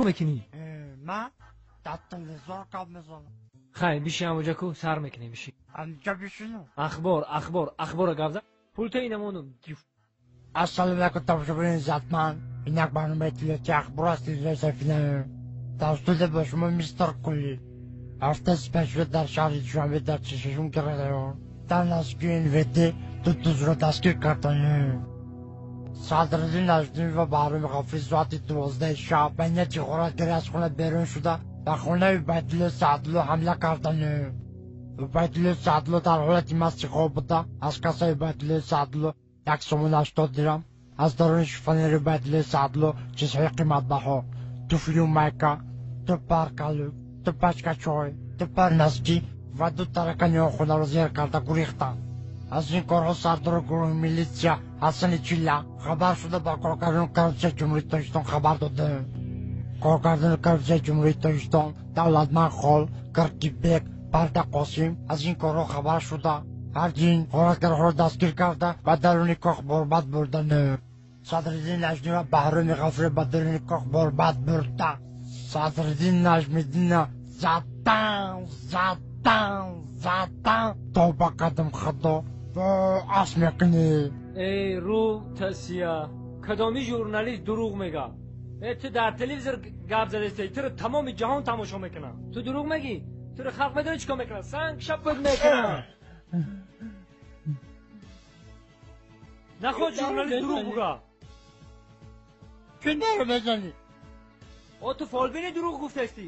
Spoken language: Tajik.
Мекунӣ? Ман дар телевизор гап мезанам. Хай, биши ҳамоҷа ку сар мекунем, биши. Ҳамҷа бишинам? Ахбор, ахбор, ахбора гап зан. Пулта инамону. Ассалому алайкум, тамошобинони иззатманд. Ин як барномаи иттилоотии ахбор аст телевизиони Сафина. Дар студия бо шумо мистер Кулли. Ҳафтаи сипаришуда дар шаҳри Душанбе дар 46 район дар наздикии НВД ду дузро дастгир карданд. Садриддин Наҷмиддин ва Баҳроми Ғафурӣ соати 12 шаб ба нияти ғоратгарӣ аз хона берун шуда ба хонаи Убайдулло Саъдулло ҳамла карданд. Убайдулло Саъдулло дар ҳолати масти хоб буда, аз кассаи Убайдулло Саъдулло 1 сомон 80 дирам, аз даруни шифонери Убайдулло Саъдулло чизҳои қиматбаҳо, туфлю майка, ду пар калӯк, ду пачка чой, ду пар носки ва ду таракани он хонаро зер карда гурехтанд. Аз ин корҳо сардори гурӯҳи милитсия Ҳасани Чилла хабар шуда ба коргардони коррупсияи Ҷумҳурии Тоҷикистон хабар доданд. Коргардони коррупсияи Ҷумҳурии Тоҷикистон Давлатманд Хол, Киркибек, Парда Қосим аз ин корҳо хабар шуда ҳарди ин ғоратгарҳоро дастгир карда ба даруни кох борбад бурданд. Садриддин Наҷмиддин ва Баҳроми Ғафурӣ ба даруни кох борбад бурда. Садриддин Наҷмиддинро задан, задан, задан то ба қадам худо ас мекунӣ. Эй рӯ тасия, кадоми журналист дурӯғ мега? Э, ту дар телевизор гап задастӣ, туро тамоми ҷаҳон тамошо мекунад. Ту дурӯғ мегӣ? Туро халқ медонӣ чӣ кор мекунад? Санг шапат мекунад. Наход журналист дурӯғ буга. Чӣ маро мезанӣ? О, ту фолбини дурӯғ гуфтастӣ.